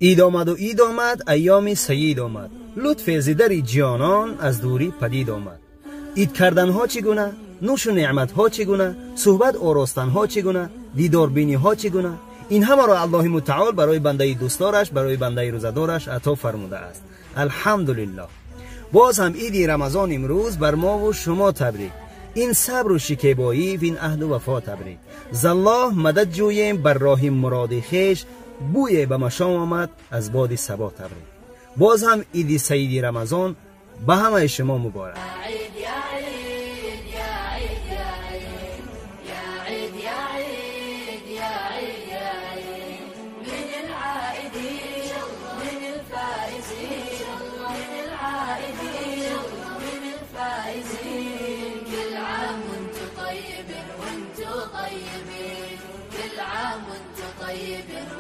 Ид омаду ид омад, айёми саид омад, лутфе зи дари ҷонон аз дурӣ падид омад. Ид карданҳо чӣ гуна, нӯшу неъматҳо чӣ гуна, суҳбат оростанҳо чӣ гуна, дидорбиниҳо чӣ гуна, ин ҳамаро Аллоҳи мутаол барои бандаи дӯстдораш, барои бандаи рӯзадораш ато фармудааст. Алҳамдулиллоҳ. Боз ҳам иди Рамазон имрӯз бар мову шумо табрик, ин сабру шикебоӣ вин аҳду вафо табрик. Заллоҳ мадад ҷӯем бар роҳи муроди хеш, бӯе ба машом омад аз боди сабо табрик. Боз ҳам иди саиди Рамазон ба ҳамаи шумо муборак. كل عام وانتم طيبين.